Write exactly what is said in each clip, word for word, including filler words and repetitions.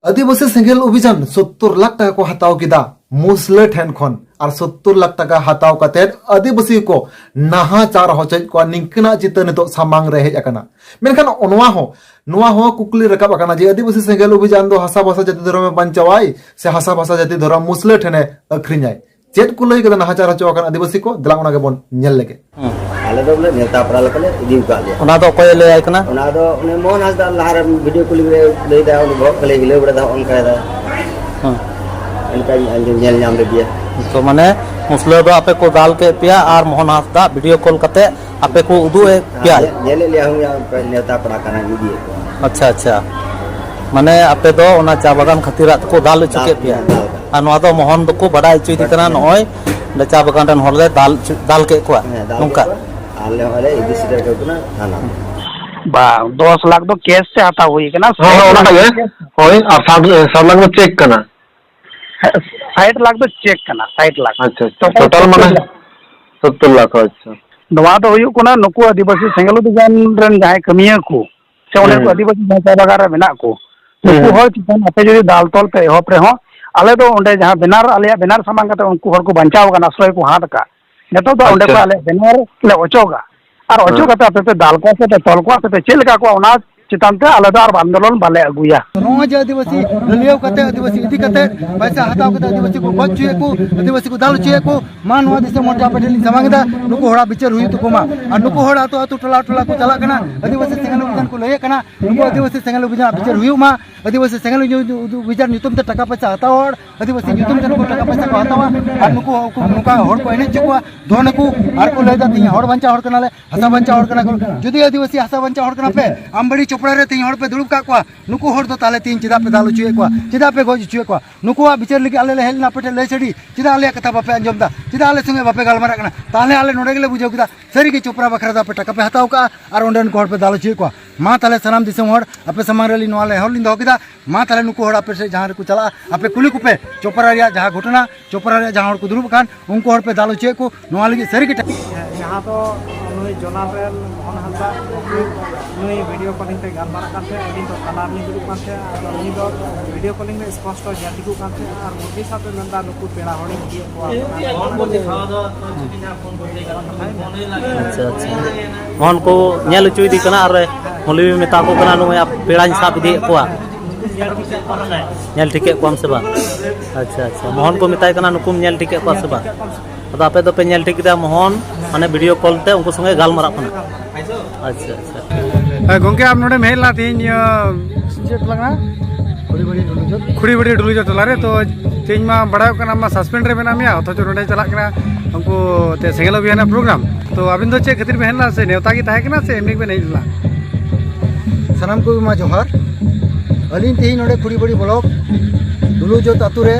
ᱟᱹᱫᱤᱵᱟᱹᱥᱤ ᱥᱮᱸᱜᱮᱞ ᱚᱵᱷᱤᱡᱟᱱ ᱥᱚᱛᱛᱚᱨ ᱞᱟᱠᱷ ᱴᱟᱠᱟ ᱠᱚ ᱦᱟᱛᱟᱣ ᱠᱮᱫᱟ ᱢᱩᱥᱞᱟᱹ ᱴᱷᱮᱱ ᱠᱷᱚᱱ, ᱟᱨ ᱥᱚᱛᱛᱚᱨ ᱞᱟᱠᱷ ᱴᱟᱠᱟ ᱦᱟᱛᱟᱣ ᱠᱟᱛᱮ ᱟᱹᱫᱤᱵᱟᱹᱥᱤ ᱠᱚ ᱱᱟᱦᱟᱪᱟᱨ ᱦᱚᱪᱚᱭᱮᱫ ᱠᱚᱣᱟ᱾ ᱱᱤᱝᱠᱟᱹᱱᱟᱜ ᱪᱤᱛᱟᱹᱨ ᱱᱤᱛᱚᱜ ᱥᱟᱢᱟᱝ ᱨᱮ ᱦᱮᱡ ᱟᱠᱟᱱᱟ᱾ ᱢᱮᱱᱠᱷᱟᱱ ᱱᱚᱣᱟ ᱦᱚᱸ, ᱱᱚᱣᱟ ᱦᱚᱸ ᱠᱩᱠᱞᱤ ᱨᱟᱠᱟᱵ ᱟᱠᱟᱱᱟ ᱡᱮ ᱟᱹᱫᱤᱵᱟᱹᱥᱤ ᱥᱮᱸᱜᱮᱞ ᱚᱵᱷᱤᱡᱟᱱ ᱫᱚ ᱦᱟᱥᱟ ᱵᱷᱟᱥᱟ ᱡᱟᱹᱛᱤ ᱫᱷᱚᱨᱚᱢᱮ ᱵᱟᱧᱪᱟᱣᱟᱭ ᱥᱮ ᱦᱟᱥᱟ ᱵᱷᱟᱥᱟ ᱡᱟᱹᱛᱤ ᱫᱷᱚᱨᱚᱢ ᱢᱩᱥᱞᱟᱹ ᱴᱷᱮᱱᱮ ᱟᱹᱠᱷᱨᱤᱧᱟᱭ? ᱪᱮᱫ ᱠᱚ ᱞᱟᱹᱭ ᱠᱟᱫᱟ ᱱᱟᱦᱟᱪᱟᱨ ᱦᱚᱪᱚ ᱟᱠᱟᱱ ᱟᱹᱫᱤᱵᱟᱹᱥᱤ ᱠᱚ? ᱫᱮᱞᱟ ᱚᱱᱟ ᱜᱮᱵᱚᱱ ᱧᱮᱞ ᱞᱮᱜᱮ᱾ ᱦᱩᱸ᱾ ᱟᱞᱮ ᱫᱚ ᱵᱚᱞᱮ ᱱᱮᱣᱛᱟ ᱯᱮᱲᱟ ᱞᱮᱠᱟᱞᱮ ᱤᱫᱤ ᱟᱠᱟᱫ ᱞᱮᱭᱟ᱾ ᱚᱱᱟ ᱫᱚ ᱚᱠᱚᱭᱮ ᱞᱟᱹᱭᱟᱭ ᱠᱟᱱᱟ? ᱚᱱᱟ ᱫᱚ ᱩᱱᱤ ᱢᱳᱦᱚᱱ ᱦᱟᱸᱥᱫᱟ ᱞᱟᱦᱟᱨᱮ ᱵᱷᱤᱰᱤᱭᱳ ᱠᱚᱞᱤᱝ ᱨᱮ ᱞᱟᱹᱭᱫᱟ, ᱩᱱᱤ ᱵᱚᱦᱚᱜ ᱠᱷᱟᱹᱞᱤ ᱦᱤᱞᱟᱹᱣ ᱵᱟᱲᱟᱭᱮᱫᱟ, ᱦᱚᱸᱜᱼᱚ ᱱᱚᱝᱠᱟᱭᱮᱫᱟ᱾ ᱦᱮᱸ᱾ ᱚᱱᱠᱟᱧ ᱟᱸᱡᱚᱢ, ᱧᱮᱞ ᱧᱟᱢ ᱞᱮᱫᱮᱭᱟ᱾ ᱛᱚ ᱢᱟᱱᱮ ᱢᱩᱥᱞᱟᱹ ᱫᱚ ᱟᱯᱮ ᱠᱚ ᱫᱟᱞ ᱠᱮᱫ ᱯᱮᱭᱟ ᱟᱨ ᱢᱳᱦᱚᱱ ᱦᱟᱸᱥᱫᱟ ᱵᱷᱤᱰᱤᱭᱳ ᱠᱚᱞ ᱠᱟᱛᱮ ᱟᱯᱮ ᱠᱚ ᱩᱫᱩᱜ ᱮᱫ ᱯᱮᱭᱟ? ᱦᱮᱸ, ᱧᱮᱞ, ᱧᱮᱞᱮᱫ ᱞᱮᱭᱟ, ᱦᱩᱭ ᱟᱯᱮ ᱱᱮᱣᱛᱟ ᱯᱮᱲᱟ ᱠᱟᱱᱟ, ᱤᱫᱤᱭᱮᱫ ᱠᱚᱣᱟ᱾ ᱟᱪᱪᱷᱟ, ᱟᱪᱪᱷᱟ᱾ ᱢᱟᱱᱮ ᱟᱯᱮ ᱫᱚ ᱚᱱᱟ ᱪᱟ ᱵᱟᱜᱟᱱ ᱠᱷᱟᱹᱛᱤᱨᱟᱜ ᱛᱮᱠᱚ ᱫᱟᱞ ᱦᱚᱪᱚ ᱫᱟᱞ, ᱠᱮᱫ ᱯᱮᱭᱟ? ᱦᱮᱸ, ᱫᱟᱞ᱾ ᱟᱨ ᱱᱚᱣᱟ ᱫᱚ ᱢᱳᱦᱚᱱ ᱫᱚᱠᱚ ᱵᱟᱰᱟᱭ ᱦᱚᱪᱚᱭᱮᱫᱮ ᱠᱟᱱᱟ, ᱦᱮᱸ᱾ ᱱᱚᱜᱼᱚᱭ ᱚᱸᱰᱮ ᱪᱟ ᱵᱟᱜᱟᱱ ᱨᱮᱱ ᱦᱚᱲ ᱞᱮ ᱫᱟᱞ ᱦᱚᱪᱚ-, ᱫᱟᱞ ᱠᱮᱫ ᱠᱚᱣᱟ, ᱦᱮᱸ, ᱫᱟᱞ ᱠᱮᱫ ᱱᱚᱝᱠᱟ? ᱠᱚᱣᱟ᱾ ᱟᱨ ᱞᱮ ᱦᱚᱸᱜᱼᱚᱭ ᱞᱮ ᱤᱫᱤ ᱥᱮᱴᱮᱨ ᱠᱟᱠᱚ ᱠᱟᱱᱟ ᱛᱷᱟᱱᱟ᱾ ᱵᱟᱝ, ᱫᱚᱥ ᱞᱟᱠᱷ ᱫᱚ ᱠᱮᱥ ᱛᱮ ᱦᱟᱛᱟᱣ ᱦᱩᱭ ᱠᱟᱱᱟ᱾ ᱦᱳᱭ, ᱦᱳᱭ, ᱚᱱᱟᱴᱟᱜ ᱜᱮ᱾ ᱦᱳᱭ, ᱟᱨ ᱥᱟᱛ, ᱥᱟᱛ ᱞᱟᱠᱷ ᱫᱚ ᱪᱮᱠ ᱠᱟᱱᱟ᱾ ᱥᱟᱴ ᱞᱟᱠᱷ ᱫᱚ ᱪᱮᱠ ᱠᱟᱱᱟ, ᱥᱟᱴ ᱞᱟᱠᱷ᱾ ᱟᱪᱪᱷᱟ, ᱟᱪᱪᱷᱟ, ᱴᱳᱴᱟᱞ ᱴᱳᱴᱟᱞ ᱢᱟᱱᱮ ᱥᱚᱛᱛᱚᱨ ᱞᱟᱠᱷ᱾ ᱥᱚᱛᱛᱚᱨ ᱞᱟᱠᱷ, ᱟᱪᱪᱷᱟ᱾ ᱱᱚᱣᱟ ᱫᱚ ᱦᱩᱭᱩᱜ ᱠᱟᱱᱟ ᱱᱩᱠᱩ ᱟᱹᱫᱤᱵᱟᱹᱥᱤ ᱥᱮᱸᱜᱮᱞ ᱚᱵᱷᱤᱡᱟᱱ ᱨᱮᱱ ᱡᱟᱦᱟᱸᱭ ᱠᱟᱹᱢᱤᱭᱟᱹ ᱠᱚ, ᱥᱮ ᱚᱱᱮ ᱦᱩᱸ, ᱠᱚ ᱦᱩᱸ᱾ ᱟᱹᱫᱤᱵᱟᱹᱥᱤ ᱡᱟᱦᱟᱸᱭ ᱪᱟ ᱵᱟᱜᱟᱱ ᱨᱮ ᱢᱮᱱᱟᱜ ᱠᱚ, ᱦᱩᱸ, ᱱᱩᱠᱩ ᱦᱩᱸ᱾ ᱦᱚᱲ ᱪᱮᱛᱟᱱ ᱟᱯᱮ ᱡᱩᱫᱤ ᱫᱟᱞ ᱛᱚᱞ ᱯᱮ ᱮᱦᱚᱵ ᱨᱮᱦᱚᱸ, ᱟᱞᱮ ᱫᱚ ᱚᱸᱰᱮ ᱡᱟᱦᱟᱸ ᱵᱮᱱᱟᱨ, ᱟᱞᱮᱭᱟᱜ ᱵᱮᱱᱟᱨ ᱥᱟᱢᱟᱝ ᱠᱟᱛᱮ ᱩᱱᱠᱩ ᱦᱚᱲ ᱠᱚ ᱵᱟᱧᱪᱟᱣ ᱟᱠᱟᱱᱟ, ᱟᱥᱨᱚᱭ ᱠᱚ ᱦᱟᱛ ᱟᱠᱟᱫ᱾ ᱱᱤᱛᱚᱜ ᱫᱚ ᱚᱸᱰᱮ ᱟᱪᱪᱷᱟ᱾ ᱠᱷᱚᱱ ᱟᱞᱮᱭᱟᱜ ᱵᱮᱱᱟᱨ ᱞᱮ ᱚᱪᱚᱜᱟ᱾ ᱟᱨ ᱚᱪᱚᱜ ᱦᱮᱸ᱾ ᱠᱟᱛᱮ ᱟᱯᱮ ᱯᱮ ᱫᱟᱞ ᱠᱚᱣᱟ ᱥᱮ ᱯᱮ ᱛᱚᱞ ᱠᱚᱣᱟ ᱥᱮ ᱯᱮ ᱪᱮᱫ ᱞᱮᱠᱟ ᱠᱚᱣᱟ, ᱚᱱᱟ ᱪᱮᱛᱟᱱ ᱛᱮ ᱟᱞᱮ ᱫᱚ ᱟᱨ ᱟᱱᱫᱳᱞᱚᱱ ᱵᱟᱞᱮ ᱟᱹᱜᱩᱭᱟ᱾ ᱱᱚᱜᱼᱚᱭ ᱡᱮ ᱟᱹᱫᱤᱵᱟᱹᱥᱤ ᱜᱟᱹᱞᱤᱭᱟᱹᱣ ᱠᱟᱛᱮ, ᱟᱹᱫᱤᱵᱟᱹᱥᱤ ᱤᱫᱤ ᱠᱟᱛᱮ, ᱯᱚᱭᱥᱟ ᱦᱟᱛᱟᱣ ᱠᱟᱛᱮ ᱟᱹᱫᱤᱵᱟᱹᱥᱤ ᱠᱚ ᱜᱚᱡ ᱦᱚᱪᱚᱭᱮᱫ ᱠᱚ, ᱟᱹᱫᱤᱵᱟᱹᱥᱤ ᱠᱚ ᱫᱟᱞ ᱦᱚᱪᱚᱭᱮᱫ ᱠᱚ, ᱢᱟ ᱱᱚᱣᱟ ᱫᱤᱥᱚᱢ ᱦᱚᱲ ᱴᱷᱮᱱ ᱟᱯᱮ ᱴᱷᱮᱱ ᱞᱤᱧ ᱥᱟᱢᱟᱝ ᱮᱫᱟ, ᱱᱩᱠᱩ ᱦᱚᱲᱟᱜ ᱵᱤᱪᱟᱹᱨ ᱦᱩᱭᱩᱜ ᱛᱟᱠᱚ ᱢᱟ᱾ ᱟᱨ ᱱᱩᱠᱩ ᱦᱚᱲ ᱟᱹᱛᱩ ᱟᱹᱛᱩ ᱴᱚᱞᱟ ᱴᱚᱞᱟ ᱠᱚ ᱪᱟᱞᱟᱜ ᱠᱟᱱᱟ, ᱟᱹᱫᱤᱵᱟᱹᱥᱤ ᱥᱮᱸᱜᱮᱞ ᱚᱵᱷᱤᱡᱟᱱ ᱠᱚ ᱞᱟᱹᱭᱮᱫ ᱠᱟᱱᱟ, ᱱᱩᱠᱩ ᱟᱹᱫᱤᱵᱟᱹᱥᱤ ᱥᱮᱸᱜᱮᱞ ᱚᱵᱷᱤᱡᱟᱱ ᱵᱤᱪᱟᱹᱨ ᱦᱩᱭᱩᱜ ᱢᱟ᱾ ᱟᱹᱫᱤᱵᱟᱹᱥᱤ ᱥᱮᱸᱜᱮᱞ ᱚᱵᱷᱤᱡᱟᱱ ᱧᱩᱛᱩᱢ ᱛᱮ ᱴᱟᱠᱟ ᱯᱚᱭᱥᱟ ᱦᱟᱛᱟᱣ ᱦᱚᱲ, ᱟᱹᱫᱤᱵᱟᱹᱥᱤ ᱧᱩᱛᱩᱢ ᱛᱮ ᱱᱩᱠᱩ ᱴᱟᱠᱟ ᱯᱚᱭᱥᱟ ᱠᱚ ᱦᱟᱛᱟᱣᱟ, ᱟᱨ ᱱᱩᱠᱩ, ᱩᱱᱠᱩ ᱱᱚᱝᱠᱟ ᱦᱚᱲ ᱠᱚ ᱮᱱᱮᱡ ᱦᱚᱪᱚ ᱠᱚᱣᱟ, ᱫᱚᱱ ᱟᱠᱚ, ᱟᱨ ᱠᱚ ᱞᱟᱹᱭ ᱮᱫᱟ, "ᱛᱮᱦᱮᱧ ᱦᱚᱲ ᱵᱟᱧᱪᱟᱣ ᱦᱚᱲ ᱠᱟᱱᱟᱞᱮ, ᱦᱟᱥᱟ ᱵᱟᱧᱪᱟᱣ ᱦᱚᱲ ᱠᱟᱱᱟ ᱠᱚ᱾" ᱡᱩᱫᱤ ᱟᱹᱫᱤᱵᱟᱹᱥᱤ ᱦᱟᱥᱟ ᱵᱟᱧᱪᱟᱣ ᱦᱚᱲ ᱠᱟᱱᱟ ᱯᱮ, ᱟᱢᱵᱟᱲᱤ ᱪᱚᱯᱲᱟ ᱨᱮ ᱛᱮᱦᱮᱧ ᱦᱚᱲ ᱯᱮ ᱫᱩᱲᱩᱵ ᱠᱟᱜ ᱠᱚᱣᱟ, ᱱᱩᱠᱩ ᱦᱚᱲ ᱫᱚ ᱛᱟᱦᱞᱮ ᱛᱮᱦᱮᱧ ᱪᱮᱫᱟᱜ ᱯᱮ ᱫᱟᱞ ᱦᱚᱪᱚᱭᱮᱫ ᱠᱚᱣᱟ, ᱪᱮᱫᱟᱜ ᱯᱮ ᱜᱚᱡ ᱦᱚᱪᱚᱭᱮᱫ ᱠᱚᱣᱟ? ᱱᱩᱠᱩᱣᱟᱜ ᱵᱤᱪᱟᱹᱨ ᱞᱟᱹᱜᱤᱫ ᱟᱞᱮ ᱞᱮ ᱦᱮᱡ ᱞᱮᱱᱟ ᱟᱯᱮ ᱴᱷᱮᱱ ᱞᱟᱹᱭ ᱥᱟᱹᱰᱤ, ᱪᱮᱫᱟᱜ ᱟᱞᱮᱭᱟᱜ ᱠᱟᱛᱷᱟ ᱵᱟᱯᱮ ᱟᱸᱡᱚᱢ ᱮᱫᱟ? ᱪᱮᱫᱟᱜ ᱟᱞᱮ ᱥᱚᱸᱜᱮ ᱵᱟᱯᱮ ᱜᱟᱞᱢᱟᱨᱟᱜ ᱠᱟᱱᱟ? ᱛᱟᱦᱞᱮ ᱟᱞᱮ ᱱᱚᱰᱮ ᱜᱮᱞᱮ ᱵᱩᱡᱷᱟᱹᱣ ᱠᱮᱫᱟ, ᱥᱟᱹᱨᱤ ᱜᱮ ᱪᱚᱯᱨᱟ ᱵᱟᱠᱷᱨᱟ ᱫᱚ ᱟᱯᱮ ᱴᱟᱠᱟ ᱯᱮ ᱦᱟᱛᱟᱣ ᱠᱟᱜᱼᱟ ᱟᱨ ᱚᱸᱰᱮᱱ ᱠᱚ ᱦᱚᱲ ᱯᱮ ᱫᱟᱞ ᱦᱚᱪᱚᱭᱮᱫ ᱠᱚᱣᱟ᱾ ᱢᱟ ᱛᱟᱦᱞᱮ ᱥᱟᱱᱟᱢ ᱫᱤᱥᱚᱢ ᱦᱚᱲ, ᱟᱯᱮ ᱥᱟᱢᱟᱝ ᱨᱮ ᱟᱹᱞᱤᱧ ᱱᱚᱣᱟ ᱱᱮᱦᱚᱨ ᱞᱤᱧ ᱫᱚᱦᱚ ᱠᱮᱫᱟ, ᱢᱟ ᱛᱟᱦᱞᱮ ᱱᱩᱠᱩ ᱦᱚᱲ ᱟᱯᱮ ᱥᱮᱫ ᱡᱟᱦᱟᱸ ᱨᱮᱠᱚ ᱪᱟᱞᱟᱜᱼᱟ, ᱟᱯᱮ ᱠᱩᱞᱤ ᱠᱚᱯᱮ, ᱪᱚᱯᱨᱟ ᱨᱮᱭᱟᱜ ᱡᱟᱦᱟᱸ ᱜᱷᱚᱴᱚᱱᱟ, ᱪᱚᱯᱨᱟ ᱨᱮᱭᱟᱜ ᱡᱟᱦᱟᱸ ᱦᱚᱲ ᱠᱚ ᱫᱩᱲᱩᱵ ᱟᱠᱟᱱ, ᱩᱱᱠᱩ ᱦᱚᱲ ᱯᱮ ᱫᱟᱞ ᱦᱚᱪᱚᱭᱮᱫ ᱠᱚ, ᱱᱚᱣᱟ ᱞᱟᱹᱜᱤᱫ ᱥᱟᱹᱨᱤ ᱜᱮ ᱴᱟ- ᱡᱟᱦᱟᱸ ᱫᱚ ᱱᱩᱭ ᱡᱚᱱᱟᱨᱮᱞ ᱚᱱᱟ ᱦᱟᱸᱥᱫᱟ ᱱᱩᱭ ᱵᱷᱤᱰᱤᱭᱳ ᱠᱚᱞᱤᱝ ᱛᱮ ᱜᱟᱞᱢᱟᱨᱟᱜ ᱠᱟᱱ ᱛᱟᱦᱮᱸᱫ, ᱟᱹᱞᱤᱧ ᱫᱚ ᱛᱟᱞᱟ ᱨᱮᱞᱤᱧ ᱫᱩᱲᱩᱵ ᱠᱟᱱ ᱛᱟᱦᱮᱸᱫ᱾ ᱟᱫᱚ ᱩᱱᱤ ᱫᱚ ᱵᱷᱤᱰᱤᱭᱳ ᱠᱚᱞᱤᱝ ᱨᱮ ᱥᱯᱚᱥᱴᱚ ᱧᱮᱞ ᱴᱷᱤᱠᱚᱜ ᱠᱟᱱ ᱛᱟᱦᱮᱸᱫ ᱟᱨ ᱢᱩᱨᱜᱤ ᱥᱟᱶᱛᱮ ᱢᱮᱱᱫᱟ ᱱᱩᱠᱩ ᱯᱮᱲᱟ ᱦᱚᱲᱤᱧ ᱤᱫᱤᱭᱮᱫ ᱠᱚᱣᱟ᱾ ᱟᱪᱪᱷᱟ, ᱟᱪᱪᱷᱟ᱾ ᱢᱚᱦᱚᱱ ᱠᱚ ᱧᱮᱞ ᱦᱚᱪᱚᱭᱮᱫᱮ ᱠᱟᱱᱟ ᱟᱨ ᱢᱚᱞᱤ ᱢᱮᱛᱟ ᱠᱚ ᱠᱟᱱᱟ, ᱱᱩᱭ ᱯᱮᱲᱟᱧ ᱥᱟᱵ ᱤᱫᱤᱭᱮᱫ ᱠᱚᱣᱟ᱾ ᱧᱮᱞ ᱴᱷᱤᱠᱮᱫ ᱠᱚᱣᱟᱢ ᱥᱮ ᱵᱟᱝ? ᱟᱪᱪᱷᱟ, ᱟᱪᱪᱷᱟ᱾ ᱢᱚᱦᱚᱱ ᱠᱚ ᱢᱮᱛᱟᱭ ᱠᱟᱱᱟ, ᱱᱩᱠᱩᱢ ᱧᱮᱞ ᱴᱷᱤᱠᱮᱫ ᱠᱚᱣᱟ ᱥᱮ ᱵᱟᱝ? ᱟᱫᱚ ᱟᱯᱮ ᱫᱚᱯᱮ ᱧᱮᱞ ᱴᱷᱤᱠ ᱠᱮᱫᱟ, ᱢᱚᱦᱚᱱ ᱢᱟᱱᱮ ᱵᱷᱤᱰᱤᱭᱳ ᱠᱚᱞ ᱛᱮ ᱩᱱᱠᱩ ᱥᱚᱸᱜᱮ ᱜᱟᱞᱢᱟᱨᱟᱜ ᱠᱟᱱᱟ᱾ ᱟᱪᱪᱷᱟ, ᱟᱪᱪᱷᱟ᱾ ᱦᱮᱸ, ᱜᱚᱝᱠᱮ, ᱟᱢ ᱱᱚᱰᱮᱢ ᱦᱮᱡ ᱞᱮᱱᱟ ᱛᱮᱦᱮᱧ, ᱤᱭᱟᱹ, ᱪᱮᱫ ᱴᱚᱞᱟ ᱠᱟᱱᱟ? ᱠᱷᱩᱲᱤᱵᱟᱹᱲᱤ ᱰᱩᱞᱩᱡᱚ᱾ ᱠᱷᱩᱲᱤᱵᱟᱹᱲᱤ ᱰᱩᱞᱩᱡᱚ ᱴᱚᱞᱟ ᱨᱮ᱾ ᱛᱚ, ᱛᱮᱦᱮᱧ ᱢᱟ ᱵᱟᱲᱟᱭᱚᱜ ᱠᱟᱱᱟ, ᱟᱢ ᱢᱟ ᱥᱟᱥᱯᱮᱱᱰ ᱨᱮ ᱢᱮᱱᱟᱜ ᱢᱮᱭᱟ, ᱚᱛᱷᱚᱪᱚ ᱱᱚᱰᱮ ᱪᱟᱞᱟᱜ ᱠᱟᱱᱟ ᱩᱱᱠᱩ ᱛᱮ ᱥᱮᱸᱜᱮᱞ ᱚᱵᱷᱤᱭᱟᱱ ᱨᱮᱱᱟᱜ ᱯᱨᱳᱜᱨᱟᱢ᱾ ᱛᱚ, ᱟᱵᱤᱱ ᱫᱚ ᱪᱮᱫ ᱠᱷᱟᱹᱛᱤᱨ ᱵᱮᱱ ᱦᱮᱡ ᱞᱮᱱᱟ, ᱥᱮ ᱱᱮᱣᱛᱟ ᱜᱮ ᱛᱟᱦᱮᱸ ᱠᱟᱱᱟ, ᱥᱮ ᱮᱢᱱᱤ ᱵᱮᱱ ᱦᱮᱡ ᱞᱮᱱᱟ? ᱥᱟᱱᱟᱢ ᱠᱚᱜᱮ ᱢᱟ ᱡᱚᱦᱟᱨ᱾ ᱟᱹᱞᱤᱧ ᱛᱮᱦᱮᱧ ᱱᱚᱰᱮ ᱠᱷᱩᱲᱤᱵᱟᱹᱲᱤ ᱵᱞᱚᱠ ᱰᱩᱞᱩᱡᱚᱛ ᱟᱛᱳ ᱨᱮ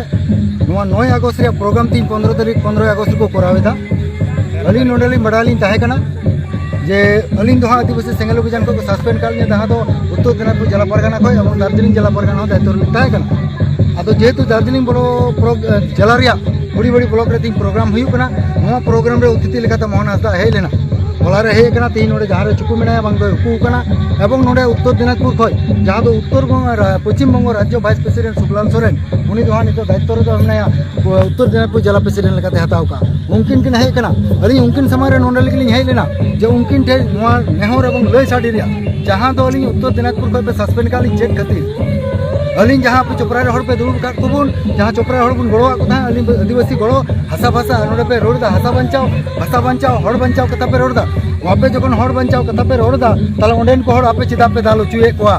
ᱱᱚᱣᱟ ᱱᱚᱭ ᱟᱜᱚᱥᱴ ᱨᱮᱭᱟᱜ ᱯᱨᱳᱜᱨᱟᱢ ᱛᱮᱦᱮᱧ ᱯᱚᱱᱨᱚ ᱛᱟᱹᱨᱤᱠᱷ, ᱯᱚᱱᱨᱚᱭ ᱟᱜᱚᱥᱴ ᱨᱮᱠᱚ ᱠᱚᱨᱟᱣ ᱮᱫᱟ᱾ ᱟᱹᱞᱤᱧ ᱱᱚᱰᱮ ᱞᱤᱧ ᱵᱟᱰᱟᱭ ᱞᱤᱧ ᱛᱟᱦᱮᱸ ᱠᱟᱱᱟ ᱡᱮ ᱟᱹᱞᱤᱧ ᱫᱚ ᱦᱟᱸᱜ ᱟᱹᱫᱤᱵᱟᱹᱥᱤ ᱥᱮᱸᱜᱮᱞ ᱚᱵᱷᱤᱡᱟᱱ ᱠᱷᱚᱱ ᱠᱚ ᱥᱟᱥᱯᱮᱱᱰ ᱠᱟᱜ ᱞᱤᱧᱟ, ᱡᱟᱦᱟᱸ ᱫᱚ ᱩᱛᱛᱚᱨ ᱫᱤᱱᱟᱡᱽᱯᱩᱨ ᱡᱮᱞᱟ ᱯᱟᱨᱜᱟᱱᱟ ᱠᱷᱚᱱ ᱮᱵᱚᱝ ᱫᱟᱨᱡᱤᱞᱤᱝ ᱡᱮᱞᱟ ᱯᱟᱨᱜᱟᱱᱟ ᱦᱚᱸ ᱫᱟᱭᱤᱛᱛᱚ ᱨᱮᱞᱤᱧ ᱛᱟᱦᱮᱸ ᱠᱟᱱᱟ᱾ ᱟᱫᱚ ᱡᱮᱦᱮᱛᱩ ᱫᱟᱨᱡᱤᱞᱤᱝ ᱵᱞᱚᱠ ᱡᱮᱞᱟ ᱨᱮᱭᱟᱜ ᱠᱷᱩᱲᱤᱵᱟᱹᱲᱤ ᱵᱞᱚᱠ ᱨᱮ ᱛᱮᱦᱮᱧ ᱯᱨᱳᱜᱨᱟᱢ ᱦᱩᱭᱩᱜ ᱠᱟᱱᱟ, ᱱᱚᱣᱟ ᱯᱨᱳᱜᱨᱟᱢ ᱨᱮ ᱚᱛᱤᱛᱷᱤ ᱞᱮᱠᱟᱛᱮ ᱢᱳᱦᱚᱱ ᱦᱟᱸᱥᱫᱟ ᱦᱮᱡ ᱞᱮᱱᱟ᱾ ᱦᱚᱞᱟ ᱨᱮ ᱦᱮᱡ ᱟᱠᱟᱱᱟ, ᱛᱮᱦᱮᱧ ᱱᱚᱰᱮ ᱡᱟᱦᱟᱸ ᱨᱮ ᱪᱩᱠᱩ ᱢᱮᱱᱟᱭᱟ, ᱵᱟᱝ ᱫᱚᱭ ᱩᱠᱩ ᱟᱠᱟᱱᱟ᱾ ᱮᱵᱚᱝ ᱱᱚᱰᱮ ᱩᱛᱛᱚᱨ ᱫᱤᱱᱟᱡᱽᱯᱩᱨ ᱠᱷᱚᱱ, ᱡᱟᱦᱟᱸ ᱫᱚ ᱩᱛᱛᱚᱨ ᱵᱚᱝᱜᱚ, ᱯᱚᱪᱷᱤᱢ ᱵᱚᱝᱜᱚ ᱨᱟᱡᱽᱡᱚ ᱵᱷᱟᱭᱤᱥ ᱯᱨᱮᱥᱤᱰᱮᱱᱴ ᱥᱩᱠᱞᱟᱞ ᱥᱚᱨᱮᱱ, ᱩᱱᱤ ᱫᱚ ᱦᱟᱸᱜ ᱱᱤᱛᱚᱜ ᱫᱟᱭᱤᱛᱛᱚ ᱨᱮᱫᱚ ᱢᱮᱱᱟᱭᱟ, ᱩᱛᱛᱚᱨ ᱫᱤᱱᱟᱡᱽᱯᱩᱨ ᱡᱮᱞᱟ ᱯᱨᱮᱥᱤᱰᱮᱱᱴ ᱞᱮᱠᱟᱛᱮ ᱦᱟᱛᱟᱣ ᱠᱟᱜᱼᱟ᱾ ᱩᱱᱠᱤᱱ ᱠᱤᱱ ᱦᱮᱡ ᱟᱠᱟᱱᱟ᱾ ᱟᱹᱞᱤᱧ ᱩᱱᱠᱤᱱ ᱥᱟᱢᱟᱝ ᱨᱮ ᱱᱚᱰᱮ ᱞᱟᱹᱜᱤᱫ ᱞᱤᱧ ᱦᱮᱡ ᱞᱮᱱᱟ ᱡᱮ ᱩᱱᱠᱤᱱ ᱴᱷᱮᱱ ᱱᱚᱣᱟ ᱱᱮᱦᱚᱨ ᱮᱵᱚᱝ ᱞᱟᱹᱭ ᱥᱟᱰᱮ ᱨᱮᱭᱟᱜ, ᱡᱟᱦᱟᱸ ᱫᱚ ᱟᱹᱞᱤᱧ ᱩᱛᱛᱚᱨ ᱫᱤᱱᱟᱡᱽᱯᱩᱨ ᱠᱷᱚᱱ ᱯᱮ ᱥᱟᱥᱯᱮᱱᱰ ᱠᱟᱜ ᱞᱤᱧ ᱪᱮᱫ ᱠᱷᱟᱹᱛᱤᱨ? ᱟᱹᱞᱤᱧ ᱡᱟᱦᱟᱸ ᱟᱯᱮ ᱪᱚᱯᱨᱟ ᱨᱮ ᱦᱚᱲ ᱯᱮ ᱫᱩᱲᱩᱵ ᱟᱠᱟᱫ ᱠᱚᱵᱚᱱ, ᱡᱟᱦᱟᱸ ᱪᱚᱯᱨᱟ ᱨᱮ ᱦᱚᱲ ᱵᱚᱱ ᱜᱚᱲᱚᱣᱟᱜ ᱠᱚ ᱛᱟᱦᱮᱸᱫ, ᱟᱹᱞᱤᱧ ᱟᱹᱫᱤᱵᱟᱹᱥᱤ ᱜᱚᱲᱚ, ᱦᱟᱥᱟ ᱵᱷᱟᱥᱟ, ᱟᱨ ᱱᱚᱰᱮ ᱯᱮ ᱨᱚᱲ ᱮᱫᱟ ᱦᱟᱥᱟ ᱵᱟᱧᱪᱟᱣ, ᱵᱷᱟᱥᱟ ᱵᱟᱧᱪᱟᱣ, ᱦᱚᱲ ᱵᱟᱧᱪᱟᱣ ᱠᱟᱛᱷᱟ ᱯᱮ ᱨᱚᱲ ᱮᱫᱟ᱾ ᱟᱯᱮ ᱡᱚᱠᱷᱚᱱ ᱦᱚᱲ ᱵᱟᱧᱪᱟᱣ ᱠᱟᱛᱷᱟ ᱯᱮ ᱨᱚᱲ ᱮᱫᱟ, ᱛᱟᱦᱞᱮ ᱚᱸᱰᱮᱱ ᱠᱚ ᱦᱚᱲ ᱟᱯᱮ ᱪᱮᱫᱟᱜ ᱯᱮ ᱫᱟᱞ ᱦᱚᱪᱚᱭᱮᱫ ᱠᱚᱣᱟ?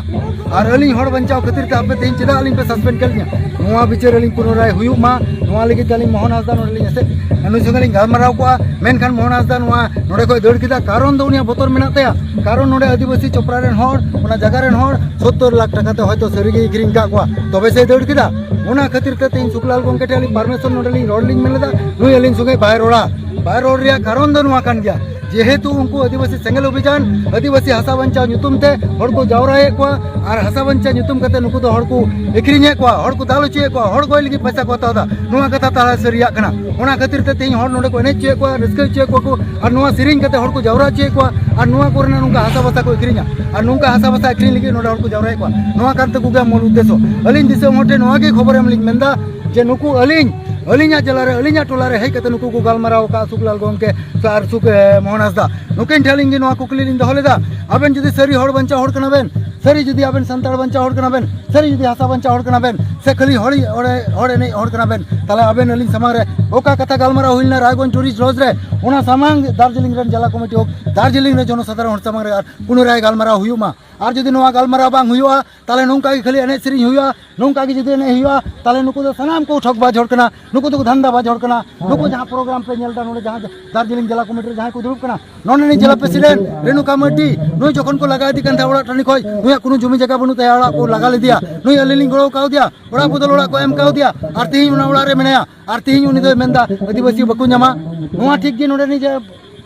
ᱟᱨ ᱟᱹᱞᱤᱧ ᱦᱚᱲ ᱵᱟᱧᱪᱟᱣ ᱠᱷᱟᱹᱛᱤᱨ ᱛᱮ ᱟᱯᱮ ᱛᱮᱦᱮᱧ ᱪᱮᱫᱟᱜ ᱟᱹᱞᱤᱧ ᱯᱮ ᱥᱟᱥᱯᱮᱱᱰ ᱠᱮᱫ ᱞᱤᱧᱟ? ᱱᱚᱣᱟ ᱵᱤᱪᱟᱹᱨ ᱟᱹᱞᱤᱧ ᱯᱩᱱᱚᱨᱟᱭ ᱦᱩᱭᱩᱜ ᱢᱟ, ᱱᱚᱣᱟ ᱞᱟᱹᱜᱤᱫ ᱛᱮ ᱟᱹᱞᱤᱧ ᱢᱳᱦᱚᱱ ᱦᱟᱸᱥᱫᱟ ᱱᱚᱰᱮ ᱞᱤᱧ ᱮᱥᱮᱫ, ᱱᱩᱭ ᱥᱚᱸᱜᱮ ᱞᱤᱧ ᱜᱟᱞᱢᱟᱨᱟᱣ ᱠᱚᱜᱼᱟ᱾ ᱢᱮᱱᱠᱷᱟᱱ ᱢᱳᱦᱚᱱ ᱦᱟᱸᱥᱫᱟ ᱱᱚᱣᱟ ᱱᱚᱰᱮ ᱠᱷᱚᱱ ᱫᱟᱹᱲ ᱠᱮᱫᱟ, ᱠᱟᱨᱚᱱ ᱫᱚ ᱩᱱᱤᱭᱟᱜ ᱵᱚᱛᱚᱨ ᱢᱮᱱᱟᱜ ᱛᱟᱭᱟ, ᱠᱟᱨᱚᱱ ᱱᱚᱰᱮ ᱟᱹᱫᱤᱵᱟᱹᱥᱤ ᱪᱚᱯᱨᱟ ᱨᱮᱱ ᱦᱚᱲ, ᱚᱱᱟ ᱡᱟᱭᱜᱟ ᱨᱮᱱ ᱦᱚᱲ ᱥᱚᱛᱛᱚᱨ ᱞᱟᱠᱷ ᱴᱟᱠᱟ ᱛᱮ ᱦᱚᱭᱛᱳ ᱥᱟᱹᱨᱤ ᱜᱮᱭ ᱟᱹᱠᱷᱨᱤᱧ ᱟᱠᱟᱫ ᱠᱚᱣᱟ, ᱛᱚᱵᱮ ᱥᱮᱭ ᱫᱟᱹᱲ ᱠᱮᱫᱟ᱾ ᱚᱱᱟ ᱠᱷᱟᱹᱛᱤᱨ ᱛᱮ ᱛᱮᱦᱮᱧ ᱥᱩᱠᱞᱟᱞ ᱜᱚᱢᱠᱮ ᱴᱷᱮᱱ ᱟᱹᱞᱤᱧ ᱯᱟᱨᱢᱤᱥᱚᱱ ᱱᱚᱰᱮ ᱞᱤᱧ ᱨᱚᱲ ᱞᱤᱧ ᱢᱮᱱ ᱞᱮᱫᱟ, ᱱᱩᱭ ᱟᱹᱞᱤᱧ ᱥᱚᱸᱜᱮ ᱵᱟᱭ ᱨᱚᱲᱟ᱾ ᱵᱟᱭ ᱨᱚᱲ ᱨᱮᱭᱟᱜ ᱠᱟᱨᱚᱱ ᱫᱚ ᱱᱚᱣᱟ ᱠᱟᱱ ᱜᱮᱭᱟ, ᱡᱮᱦᱮᱛᱩ ᱩᱱᱠᱩ ᱟᱹᱫᱤᱵᱟᱹᱥᱤ ᱥᱮᱸᱜᱮᱞ ᱚᱵᱷᱤᱡᱟᱱ, ᱟᱹᱫᱤᱵᱟᱹᱥᱤ ᱦᱟᱥᱟ ᱵᱟᱧᱪᱟᱣ ᱧᱩᱛᱩᱢ ᱛᱮ ᱦᱚᱲ ᱠᱚ ᱡᱟᱣᱨᱟᱭᱮᱫ ᱠᱚᱣᱟ ᱟᱨ ᱦᱟᱥᱟ ᱵᱟᱧᱪᱟᱣ ᱧᱩᱛᱩᱢ ᱠᱟᱛᱮ ᱱᱩᱠᱩ ᱫᱚ ᱦᱚᱲ ᱠᱚ ᱟᱹᱠᱷᱨᱤᱧᱮᱫ ᱠᱚᱣᱟ, ᱦᱚᱲ ᱠᱚ ᱫᱟᱞ ᱦᱚᱪᱚᱭᱮᱫ ᱠᱚᱣᱟ, ᱦᱚᱲ ᱜᱚᱡ ᱞᱟᱹᱜᱤᱫ ᱯᱚᱭᱥᱟ ᱠᱚ ᱦᱟᱛᱟᱣ ᱮᱫᱟ᱾ ᱱᱚᱣᱟ ᱠᱟᱛᱷᱟ ᱛᱟᱦᱞᱮ ᱥᱟᱹᱨᱤᱭᱟᱜ ᱠᱟᱱᱟ? ᱚᱱᱟ ᱠᱷᱟᱹᱛᱤᱨ ᱛᱮ ᱛᱮᱦᱮᱧ ᱦᱚᱲ ᱱᱚᱰᱮ ᱠᱚ ᱮᱱᱮᱡ ᱦᱚᱪᱚᱭᱮᱫ ᱠᱚᱣᱟ, ᱨᱟᱹᱥᱠᱟᱹ ᱦᱚᱪᱚᱭᱮᱫ ᱠᱚᱣᱟ ᱠᱚ, ᱟᱨ ᱱᱚᱣᱟ ᱥᱮᱨᱮᱧ ᱠᱟᱛᱮ ᱦᱚᱲ ᱠᱚ ᱡᱟᱣᱨᱟ ᱦᱚᱪᱚᱭᱮᱫ ᱠᱚᱣᱟ, ᱟᱨ ᱱᱚᱣᱟ ᱠᱚᱨᱮᱱᱟᱜ ᱱᱚᱝᱠᱟ ᱦᱟᱥᱟ ᱵᱷᱟᱥᱟ ᱠᱚ ᱟᱹᱠᱷᱨᱤᱧᱟ, ᱟᱨ ᱱᱚᱝᱠᱟ ᱦᱟᱥᱟ ᱵᱷᱟᱥᱟ ᱟᱹᱠᱷᱨᱤᱧ ᱞᱟᱹᱜᱤᱫ ᱱᱚᱰᱮ ᱦᱚᱲ ᱠᱚ ᱡᱟᱣᱨᱟᱭᱮᱫ ᱠᱚᱣᱟ᱾ ᱱᱚᱣᱟ ᱠᱟᱱ ᱛᱟᱠᱚ ᱜᱮᱭᱟ ᱢᱩᱞ ᱩᱫᱽᱫᱮᱥᱚ᱾ ᱟᱹᱞᱤᱧ ᱫᱤᱥᱚᱢ ᱦᱚᱲ ᱴᱷᱮᱱ ᱱᱚᱣᱟ ᱜᱮ ᱠᱷᱚᱵᱚᱨ ᱮᱢ ᱞᱤᱧ ᱢᱮᱱᱫᱟ ᱡᱮ ᱱᱩᱠᱩ ᱟᱹᱞᱤᱧ, ᱟᱹᱞᱤᱧᱟᱜ ᱡᱮᱞᱟ ᱨᱮ, ᱟᱹᱞᱤᱧᱟᱜ ᱴᱚᱞᱟ ᱨᱮ ᱦᱮᱡ ᱠᱟᱛᱮ ᱱᱩᱠᱩ ᱠᱚ ᱜᱟᱞᱢᱟᱨᱟᱣ ᱟᱠᱟᱫᱼᱟ ᱥᱩᱠᱞᱟᱞ ᱜᱚᱢᱠᱮ ᱟᱨ ᱥᱩᱠ, ᱮ, ᱢᱳᱦᱚᱱ ᱦᱟᱸᱥᱫᱟ, ᱱᱩᱠᱤᱱ ᱴᱷᱮᱱ ᱟᱹᱞᱤᱧ ᱜᱮ ᱱᱚᱣᱟ ᱠᱩᱠᱞᱤ ᱞᱤᱧ ᱫᱚᱦᱚ ᱞᱮᱫᱟ, ᱟᱵᱮᱱ ᱡᱩᱫᱤ ᱥᱟᱹᱨᱤ ᱦᱚᱲ ᱵᱟᱧᱪᱟᱣ ᱦᱚᱲ ᱠᱟᱱᱟ ᱵᱮᱱ, ᱥᱟᱹᱨᱤ ᱡᱩᱫᱤ ᱟᱵᱮᱱ ᱥᱟᱱᱛᱟᱲ ᱵᱟᱧᱪᱟᱣ ᱦᱚᱲ ᱠᱟᱱᱟ ᱵᱮᱱ, ᱥᱟᱹᱨᱤ ᱡᱩᱫᱤ ᱦᱟᱥᱟ ᱵᱟᱧᱪᱟᱣ ᱦᱚᱲ ᱠᱟᱱᱟ ᱵᱮᱱ, ᱥᱮ ᱠᱷᱟᱹᱞᱤ ᱦᱚᱲ, ᱦᱚᱲ, ᱦᱚᱲ ᱮᱱᱮᱡ ᱦᱚᱲ ᱠᱟᱱᱟ ᱵᱮᱱ, ᱛᱟᱦᱞᱮ ᱟᱵᱮᱱ ᱟᱹᱞᱤᱧ ᱥᱟᱢᱟᱝ ᱨᱮ ᱚᱠᱟ ᱠᱟᱛᱷᱟ ᱜᱟᱞᱢᱟᱨᱟᱣ ᱦᱩᱭ ᱞᱮᱱᱟ ᱨᱟᱭᱜᱚᱸᱡᱽ ᱴᱩᱨᱤᱥᱴ ᱞᱚᱡᱽ ᱨᱮ, ᱚᱱᱟ ᱥᱟᱢᱟᱝ ᱫᱟᱨᱡᱤᱞᱤᱝ ᱨᱮᱱ ᱡᱮᱞᱟ ᱠᱚᱢᱤᱴᱤ ᱦᱳᱠ, ᱫᱟᱨᱡᱤᱞᱤᱝ ᱨᱮ ᱡᱚᱱᱚᱥᱟᱫᱷᱟᱨᱚᱱ ᱦᱚᱲ ᱥᱟᱢᱟᱝ ᱨᱮ ᱟᱨ ᱯᱩᱱᱚᱨᱟᱭ ᱜᱟᱞᱢᱟᱨᱟᱣ ᱦᱩᱭᱩᱜ ᱢᱟ᱾ ᱟᱨ ᱡᱩᱫᱤ ᱱᱚᱣᱟ ᱜᱟᱞᱢᱟᱨᱟᱣ ᱵᱟᱝ ᱦᱩᱭᱩᱜᱼᱟ, ᱛᱟᱦᱞᱮ ᱱᱚᱝᱠᱟ ᱜᱮ ᱠᱷᱟᱹᱞᱤ ᱮᱱᱮᱡ ᱥᱮᱨᱮᱧ ᱦᱩᱭᱩᱜᱼᱟ, ᱱᱚᱝᱠᱟ ᱜᱮ ᱡᱩᱫᱤ ᱮᱱᱮᱡ ᱦᱩᱭᱩᱜᱼᱟ, ᱛᱟᱦᱞᱮ ᱱᱩᱠᱩ ᱫᱚ ᱥᱟᱱᱟᱢ ᱠᱚ ᱴᱷᱚᱠᱵᱟᱡᱽ ᱦᱚᱲ ᱠᱟᱱᱟ, ᱱᱩᱠᱩ ᱫᱚᱠᱚ ᱫᱷᱟᱱᱫᱟᱵᱟᱡᱽ ᱦᱚᱲ ᱠᱟᱱᱟ, ᱱᱩᱠᱩ ᱡᱟᱦᱟᱸ ᱯᱨᱳᱜᱨᱟᱢ ᱯᱮ ᱧᱮᱞ ᱮᱫᱟ, ᱱᱚᱰᱮ ᱡᱟᱦᱟᱸ ᱫᱟᱨᱡᱤᱞᱤᱝ ᱡᱮᱞᱟ ᱠᱚᱢᱤᱴᱤ ᱨᱮ ᱡᱟᱦᱟᱸᱭ ᱠᱚ ᱫᱩᱲᱩᱵ ᱠᱟᱱᱟ, ᱱᱚᱰᱮ ᱨᱤᱱᱤᱡ ᱡᱮᱞᱟ ᱯᱨᱮᱥᱤᱰᱮᱱᱴ ᱨᱮᱱᱩᱠᱟ ᱢᱟᱨᱰᱤ, ᱱᱩᱭ ᱡᱚᱠᱷᱚᱱ ᱠᱚ ᱞᱟᱜᱟ ᱤᱫᱤ ᱠᱟᱱ ᱛᱟᱦᱮᱸᱫ ᱚᱲᱟᱜ ᱴᱟᱺᱰᱤ ᱠᱷᱚᱱ, ᱱᱩᱭᱟᱜ ᱠᱳᱱᱳ ᱡᱚᱢᱤ ᱡᱟᱭᱜᱟ ᱵᱟᱹᱱᱩᱜ ᱛᱟᱭᱟ, ᱚᱲᱟᱜ ᱠᱚ ᱞᱟᱜᱟ ᱞᱮᱫᱮᱭᱟ, ᱱᱩᱭ ᱟᱹᱞᱤᱧ ᱞᱤᱧ ᱜᱚᱲᱚ ᱠᱟᱣᱫᱮᱭᱟ, ᱚᱲᱟᱜ ᱵᱚᱫᱚᱞ ᱚᱲᱟᱜ ᱠᱚ ᱮᱢ ᱠᱟᱣᱫᱮᱭᱟ, ᱟᱨ ᱛᱮᱦᱮᱧ ᱚᱱᱟ ᱚᱲᱟᱜ ᱨᱮ ᱢᱮᱱᱟᱭᱟ, ᱟᱨ ᱛᱮᱦᱮᱧ ᱩᱱᱤ ᱫᱚᱭ ᱢᱮᱱᱫᱟ ᱟᱹᱫᱤᱵᱟᱹᱥᱤ ᱵᱟᱠᱚ ᱧᱟᱢᱟ᱾ ᱱᱚᱣᱟ ᱴᱷᱤᱠ ᱜᱮ ᱱᱚᱰᱮ ᱨᱤᱱᱤᱡ ᱡᱮ,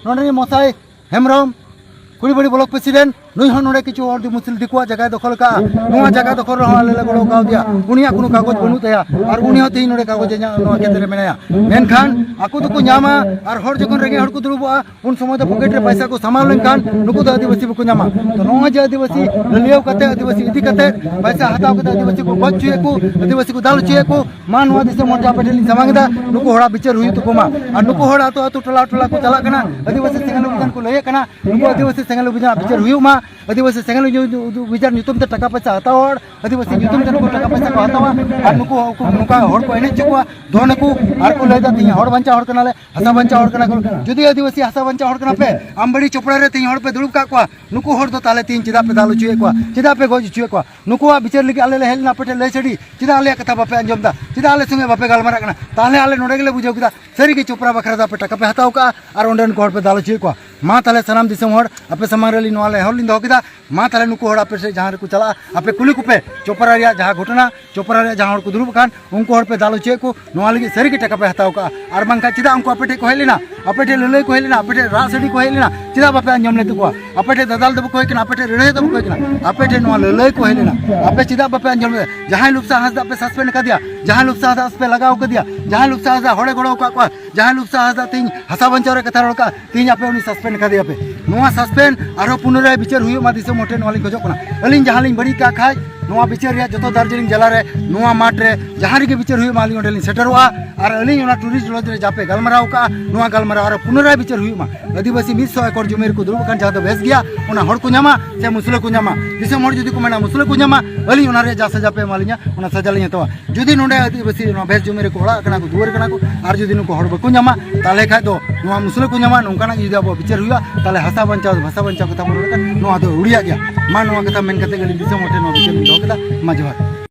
ᱱᱚᱰᱮ ᱨᱤᱱᱤᱡ ᱢᱚᱥᱟᱭ ᱦᱮᱢᱵᱨᱚᱢ, ᱠᱩᱲᱤᱵᱟᱹᱲᱤ ᱵᱞᱚᱠ ᱯᱨᱮᱥᱤᱰᱮᱱᱴ, ᱱᱩᱭ ᱦᱚᱸ ᱱᱚᱰᱮ ᱠᱤᱪᱷᱩ ᱦᱚᱲ ᱫᱤ ᱢᱩᱥᱞᱤᱢ ᱫᱤᱠᱩᱣᱟᱜ ᱡᱟᱭᱜᱟᱭ ᱫᱚᱠᱷᱚᱞ ᱟᱠᱟᱫᱼᱟ᱾ ᱱᱚᱣᱟ ᱡᱟᱭᱜᱟ ᱫᱚᱠᱷᱚᱞ ᱨᱮᱦᱚᱸ ᱟᱞᱮ ᱞᱮ ᱜᱚᱲᱚ ᱠᱟᱣᱫᱮᱭᱟ᱾ ᱩᱱᱤᱭᱟᱜ ᱠᱳᱱᱳ ᱠᱟᱜᱚᱡᱽ ᱵᱟᱹᱱᱩᱜ ᱛᱟᱭᱟ ᱟᱨ ᱩᱱᱤ ᱦᱚᱸ ᱛᱮᱦᱮᱧ ᱱᱚᱰᱮ ᱠᱟᱜᱚᱡᱽ ᱮ ᱧᱟ-, ᱱᱚᱣᱟ ᱠᱷᱮᱛ ᱨᱮ ᱢᱮᱱᱟᱭᱟ᱾ ᱢᱮᱱᱠᱷᱟᱱ ᱟᱠᱚ ᱫᱚᱠᱚ ᱧᱟᱢᱟ ᱟᱨ ᱦᱚᱲ ᱡᱚᱠᱷᱚᱱ ᱨᱮᱸᱜᱮᱡ ᱦᱚᱲ ᱠᱚ ᱫᱩᱲᱩᱵᱚᱜᱼᱟ, ᱩᱱ ᱥᱚᱢᱚᱭ ᱫᱚ ᱯᱚᱠᱮᱴ ᱨᱮ ᱯᱚᱭᱥᱟ ᱠᱚ ᱥᱟᱢᱟᱣ ᱞᱮᱱᱠᱷᱟᱱ ᱱᱩᱠᱩ ᱫᱚ ᱟᱹᱫᱤᱵᱟᱹᱥᱤ ᱵᱟᱠᱚ ᱧᱟᱢᱟ᱾ ᱛᱚ ᱱᱚᱜᱼᱚᱭ ᱡᱮ ᱟᱹᱫᱤᱵᱟᱹᱥᱤ ᱞᱟᱹᱞᱤᱭᱟᱹᱣ ᱠᱟᱛᱮ, ᱟᱹᱫᱤᱵᱟᱹᱥᱤ ᱤᱫᱤ ᱠᱟᱛᱮ, ᱯᱚᱭᱥᱟ ᱦᱟᱛᱟᱣ ᱠᱟᱛᱮ ᱟᱹᱫᱤᱵᱟᱹᱥᱤ ᱠᱚ ᱜᱚᱡ ᱦᱚᱪᱚᱭᱮᱫ ᱠᱚ, ᱟᱹᱫᱤᱵᱟᱹᱥᱤ ᱠᱚ ᱫᱟᱞ ᱦᱚᱪᱚᱭᱮᱫ ᱠᱚ, ᱢᱟ ᱱᱚᱣᱟ ᱫᱤᱥᱚᱢ ᱦᱚᱲ ᱴᱷᱮᱱ ᱟᱯᱮ ᱴᱷᱮᱱ ᱞᱤᱧ ᱥᱟᱢᱟᱝ ᱮᱫᱟ, ᱱᱩᱠᱩ ᱦᱚᱲᱟᱜ ᱵᱤᱪᱟᱹᱨ ᱦᱩᱭᱩᱜ ᱛᱟᱠᱚ ᱢᱟ᱾ ᱟᱨ ᱱᱩᱠᱩ ᱦᱚᱲ ᱟᱹᱛᱩ ᱟᱹᱛᱩ, ᱴᱚᱞᱟ ᱴᱚᱞᱟ ᱠᱚ ᱪᱟᱞᱟᱜ ᱠᱟᱱᱟ, ᱟᱹᱫᱤᱵᱟᱹᱥᱤ ᱥᱮᱸᱜᱮᱞ ᱚᱵᱷᱤᱡᱟᱱ ᱠᱚ ᱞᱟᱹᱭᱮᱫ ᱠᱟᱱᱟ, ᱱᱩᱠᱩ ᱟᱹᱫᱤᱵᱟᱹᱥᱤ ᱥᱮᱸᱜᱮᱞ ᱚᱵᱷᱤᱡᱟᱱ ᱵᱤᱪᱟᱹᱨ ᱦᱩᱭᱩᱜ ᱢᱟ, ᱟᱹᱫᱤᱵᱟᱹᱥᱤ ᱥᱮᱸᱜᱮᱞ ᱚᱵᱷᱤᱡᱟᱱ ᱧᱩᱛᱩᱢ ᱛᱮ ᱴᱟᱠᱟ ᱯᱚᱭᱥᱟ ᱦᱟᱛᱟᱣ ᱦᱚᱲ, ᱟᱹᱫᱤᱵᱟᱹᱥᱤ ᱧᱩᱛᱩᱢ ᱛᱮ ᱱᱩᱠᱩ ᱴᱟᱠᱟ ᱯᱚᱭᱥᱟ ᱠᱚ ᱦᱟᱛᱟᱣᱟ, ᱟᱨ ᱱᱩᱠᱩ, ᱩᱱᱠᱩ ᱱᱚᱝᱠᱟ ᱦᱚᱲ ᱠᱚ ᱮᱱᱮᱡ ᱦᱚᱪᱚ ᱠᱚᱣᱟ, ᱫᱚᱱ ᱟᱠᱚ, ᱟᱨ ᱠᱚ ᱞᱟᱹᱭᱫᱟ ᱛᱤᱧ ᱦᱚᱲ ᱵᱟᱧᱪᱟᱣ ᱦᱚᱲ ᱠᱟᱱᱟᱞᱮ, ᱦᱟᱥᱟ ᱵᱟᱧᱪᱟᱣ ᱦᱚᱲ ᱠᱟᱱᱟ ᱠᱚ᱾ ᱡᱩᱫᱤ ᱟᱹᱫᱤᱵᱟᱹᱥᱤ ᱦᱟᱥᱟ ᱵᱟᱧᱪᱟᱣ ᱦᱚᱲ ᱠᱟᱱᱟ ᱯᱮ, ᱟᱢᱵᱟᱲᱤ ᱪᱚᱯᱲᱟ ᱨᱮ ᱛᱤᱧ ᱦᱚᱲ ᱯᱮ ᱫᱩᱲᱩᱵ ᱠᱟᱜ ᱠᱚᱣᱟ, ᱱᱩᱠᱩ ᱦᱚᱲ ᱫᱚ ᱛᱟᱦᱞᱮ ᱛᱤᱧ ᱪᱮᱫᱟᱜ ᱯᱮ ᱫᱟᱞ ᱦᱚᱪᱚᱭᱮᱫ ᱠᱚᱣᱟ, ᱪᱮᱫᱟᱜ ᱯᱮ ᱜᱚᱡ ᱦᱚᱪᱚᱭᱮᱫ ᱠᱚᱣᱟ? ᱱᱩᱠᱩᱣᱟᱜ ᱵᱤᱪᱟᱹᱨ ᱞᱟᱹᱜᱤᱫ ᱟᱞᱮ ᱞᱮ ᱦᱮᱡ ᱞᱮᱱᱟ ᱟᱯᱮ ᱴᱷᱮᱱ ᱞᱟᱹᱭ ᱥᱟᱰᱤ, ᱪᱮᱫᱟᱜ ᱟᱞᱮᱭᱟᱜ ᱠᱟᱛᱷᱟ ᱵᱟᱯᱮ ᱟᱸᱡᱚᱢ ᱮᱫᱟ, ᱪᱮᱫᱟᱜ ᱟᱞᱮ ᱥᱚᱸᱜᱮ ᱵᱟᱯᱮ ᱜᱟᱞᱢᱟᱨᱟᱜ ᱠᱟᱱᱟ? ᱛᱟᱦᱞᱮ ᱟᱞᱮ ᱱᱚᱰᱮ ᱜᱮᱞᱮ ᱵᱩᱡᱷᱟᱹᱣ ᱠᱮᱫᱟ, ᱥᱟᱹᱨᱤ ᱜᱮ ᱪᱚᱯᱨᱟ ᱵᱟᱠᱷᱨᱟ ᱫᱚ ᱟᱯᱮ ᱴᱟᱠᱟ ᱯᱮ ᱦᱟᱛᱟᱣ ᱠᱟᱜᱼᱟ ᱟᱨ ᱚᱸᱰᱮᱱ ᱠᱚ ᱦᱚᱲ ᱯᱮ ᱫᱟᱞ ᱦᱚᱪᱚᱭᱮᱫ ᱠᱚᱣᱟ᱾ ᱢᱟ ᱛᱟᱦᱞᱮ ᱥᱟᱱᱟᱢ ᱫᱤᱥᱚᱢ ᱦᱚᱲ ᱟᱯᱮ ᱥᱟᱢᱟᱝ ᱨᱮ ᱟᱹᱞᱤᱧ ᱱᱚᱣᱟ ᱱᱮᱦᱚᱨ ᱞᱤᱧ ᱫᱚᱦᱚ ᱠᱮᱫᱟ, ᱢᱟ ᱛᱟᱦᱞᱮ ᱱᱩᱠᱩ ᱦᱚᱲ ᱟᱯᱮ ᱥᱮᱫ ᱡᱟᱦᱟᱸ ᱨᱮᱠᱚ ᱪᱟᱞᱟᱜᱼᱟ, ᱟᱯᱮ ᱠᱩᱞᱤ ᱠᱚᱯᱮ, ᱪᱚᱯᱨᱟ ᱨᱮᱭᱟᱜ ᱡᱟᱦᱟᱸ ᱜᱷᱚᱴᱚᱱᱟ, ᱪᱚᱯᱨᱟ ᱨᱮᱭᱟᱜ ᱡᱟᱦᱟᱸ ᱦᱚᱲ ᱠᱚ ᱫᱩᱲᱩᱵ ᱟᱠᱟᱱ, ᱩᱱᱠᱩ ᱦᱚᱲ ᱯᱮ ᱫᱟᱞ ᱦᱚᱪᱚᱭᱮᱫ ᱠᱚ, ᱱᱚᱣᱟ ᱞᱟᱹᱜᱤᱫ ᱥᱟᱹᱨᱤ ᱜᱮ ᱴᱟᱠᱟ ᱯᱮ ᱦᱟᱛᱟᱣ ᱠᱟᱜᱼᱟ᱾ ᱟᱨ ᱵᱟᱝᱠᱷᱟᱱ ᱪᱮᱫᱟᱜ ᱩᱱᱠᱩ ᱟᱯᱮ ᱴᱷᱮᱱ ᱠᱚ ᱦᱮᱡ ᱞᱮᱱᱟ? ᱟᱯᱮ ᱴᱷᱮᱱ ᱞᱟᱹᱞᱟᱹᱭ ᱠᱚ ᱦᱮᱡ ᱞᱮᱱᱟ, ᱟᱯᱮ ᱴᱷᱮᱱ ᱨᱟᱜ ᱥᱟᱰᱮ ᱠᱚ ᱦᱮᱡ ᱞᱮᱱᱟ, ᱪᱮᱫᱟᱜ ᱵᱟᱯᱮ ᱟᱸᱡᱚᱢ ᱞᱮᱫ ᱛᱟᱠᱚᱣᱟ? ᱟᱯᱮ ᱴᱷᱮᱱ ᱫᱟᱫᱟᱞ ᱫᱚ ᱵᱟᱠᱚ ᱦᱮᱡ ᱠᱟᱱᱟ, ᱟᱯᱮ ᱴᱷᱮᱱ ᱞᱟᱹᱞᱟᱹᱭ ᱠᱚ ᱦᱮᱡ ᱞᱮᱱᱟ, ᱟᱯᱮ ᱪᱮᱫᱟᱜ ᱵᱟᱯᱮ ᱟᱸᱡᱚᱢ ᱞᱮᱫᱟ? ᱡᱟᱦᱟᱸᱭ ᱞᱩᱯᱥᱟ ᱦᱟᱸᱥᱫᱟ ᱯᱮ ᱥᱟᱥᱯᱮᱱᱰ ᱟᱠᱟᱫᱮᱭᱟ, ᱡᱟᱦᱟᱸᱭ ᱞᱩᱯᱥᱟ ᱦᱟᱸᱥᱫᱟ ᱯᱮ ᱞᱟᱜᱟᱣ ᱟᱠᱟᱫᱮᱭᱟ, ᱡᱟᱦᱟᱸᱭ ᱞᱩᱯᱥᱟ ᱦᱟᱸᱥᱫᱟ ᱦᱚᱲᱮ ᱜᱚᱲᱚ ᱟᱠᱟᱫ ᱠᱚᱣᱟ, ᱡᱟᱦᱟᱸᱭ ᱞᱩᱯᱥᱟ ᱦᱟᱸᱥᱫᱟ ᱛᱮᱦᱮᱧ ᱦᱟᱥᱟ ᱵᱟᱧᱪᱟᱣ ᱨᱮ ᱠᱟᱛᱷᱟ ᱨᱚᱲ ᱠᱟᱜᱼᱟ, ᱛᱮᱦᱮᱧ ᱟᱯᱮ ᱩᱱᱤ ᱥᱟᱥᱯᱮᱱᱰ ᱟᱠᱟᱫᱮᱭᱟ ᱯᱮ᱾ ᱱᱚᱣᱟ ᱥᱟᱥᱯᱮᱱᱰ ᱟᱨᱦᱚᱸ ᱯᱩᱱᱚᱨᱟᱭ ᱵᱤᱪᱟᱹᱨ ᱦᱩᱭᱩᱜ ᱢᱟ ᱫᱤᱥᱚᱢ ᱦᱚᱲ ᱴᱷᱮᱱ ᱱᱚᱣᱟ ᱞᱤᱧ ᱠᱷᱚᱡᱚᱜ ᱠᱟᱱᱟ᱾ ᱟᱹᱞᱤᱧ ᱡᱟᱦᱟᱸ ᱞᱤᱧ ᱵᱟᱹᱲᱤᱡ ᱠᱟᱜ ᱠᱷᱟᱡ, ᱱᱚᱣᱟ ᱵᱤᱪᱟᱹᱨ ᱨᱮᱭᱟᱜ ᱡᱚᱛᱚ ᱫᱟᱨᱡᱤᱞᱤᱝ ᱡᱮᱞᱟ ᱨᱮ ᱱᱚᱣᱟ ᱢᱟᱴᱷ ᱨᱮ ᱡᱟᱦᱟᱸ ᱨᱮᱜᱮ ᱵᱤᱪᱟᱹᱨ ᱦᱩᱭᱩᱜ ᱢᱟ, ᱟᱹᱞᱤᱧ ᱚᱸᱰᱮ ᱞᱤᱧ ᱥᱮᱴᱮᱨᱚᱜᱼᱟ᱾ ᱟᱨ ᱟᱹᱞᱤᱧ ᱚᱱᱟ ᱴᱩᱨᱤᱥᱴ ᱞᱚᱡᱽ ᱨᱮ ᱡᱟᱯᱮ ᱜᱟᱞᱢᱟᱨᱟᱣ ᱠᱟᱜᱼᱟ, ᱱᱚᱣᱟ ᱜᱟᱞᱢᱟᱨᱟᱣ ᱟᱨᱦᱚᱸ ᱯᱩᱱᱚᱨᱟᱭ ᱵᱤᱪᱟᱹᱨ ᱦᱩᱭᱩᱜ ᱢᱟ᱾ ᱟᱹᱫᱤᱵᱟᱹᱥᱤ ᱢᱤᱫ ᱥᱚ ᱮᱠᱚᱨ ᱡᱚᱢᱤ ᱨᱮᱠᱚ ᱫᱩᱲᱩᱵ ᱟᱠᱟᱱ, ᱡᱟᱦᱟᱸ ᱫᱚ ᱵᱮᱥ ᱜᱮᱭᱟ, ᱚᱱᱟ ᱦᱚᱲ ᱠᱚ ᱧᱟᱢᱟ ᱥᱮ ᱢᱩᱥᱞᱟᱹ ᱠᱚ ᱧᱟᱢᱟ? ᱫᱤᱥᱚᱢ ᱦᱚᱲ ᱡᱩᱫᱤ ᱠᱚ ᱢᱮᱱᱟ ᱢᱩᱥᱞᱟᱹ ᱠᱚ ᱧᱟᱢᱟ, ᱟᱹᱞᱤᱧ ᱚᱱᱟ ᱨᱮᱭᱟᱜ ᱡᱟ ᱥᱟᱡᱟ ᱯᱮ ᱮᱢᱟᱞᱤᱧᱟ, ᱚᱱᱟ ᱥᱟᱡᱟ ᱞᱤᱧ ᱦᱟᱛᱟᱣᱟ᱾ ᱡᱩᱫᱤ ᱱᱚᱰᱮ ᱟᱹᱫᱤᱵᱟᱹᱥᱤ ᱱᱚᱣᱟ ᱵᱮᱥ ᱡᱚᱢᱤ ᱨᱮᱠᱚ ᱚᱲᱟᱜ ᱠᱟᱱᱟ ᱠᱚ, ᱫᱩᱣᱟᱹᱨ ᱠᱟᱱᱟ ᱠᱚ, ᱟᱨ ᱡᱩᱫᱤ ᱱᱩᱠᱩ ᱦᱚᱲ ᱵᱟᱠᱚ ᱧᱟᱢᱟ, ᱛᱟᱦᱚᱞᱮ ᱠᱷᱟᱡ ᱫᱚ ᱱᱚᱣᱟ ᱢᱩᱥᱞᱟᱹ ᱠᱚ ᱧᱟᱢᱟ, ᱱᱚᱝᱠᱟᱱᱟᱜ ᱡᱩᱫᱤ ᱟᱵᱚᱣᱟᱜ ᱵᱤᱪᱟᱹᱨ ᱦᱩᱭᱩᱜᱼᱟ, ᱛᱟᱦᱚᱞᱮ ᱦᱟᱥᱟ ᱵᱟᱧᱪᱟᱣ, ᱵᱷᱟᱥᱟ ᱵᱟᱧᱪᱟᱣ ᱠᱟᱛᱷᱟ ᱵᱚᱱ ᱨᱚᱲ ᱠᱷᱟᱱ, ᱱᱚᱣᱟ ᱫᱚ ᱟᱹᱣᱲᱤᱭᱟᱜ ᱜᱮᱭᱟ᱾ ᱢᱟ, ᱱᱚᱣᱟ ᱠᱟᱛᱷᱟ ᱢᱮᱱ ᱠᱟᱛᱮ ᱜᱮ ᱟᱹᱞᱤᱧ ᱫᱤᱥᱚᱢ ᱦᱚᱲ ᱴᱷᱮᱱ ᱱᱚᱣᱟ ᱵᱤᱪᱟᱹᱨ ᱞᱤᱧ ᱫᱚᱦᱚ ᱠᱮᱫᱟ᱾ ᱢᱟ, ᱡᱚᱦᱟᱨ᱾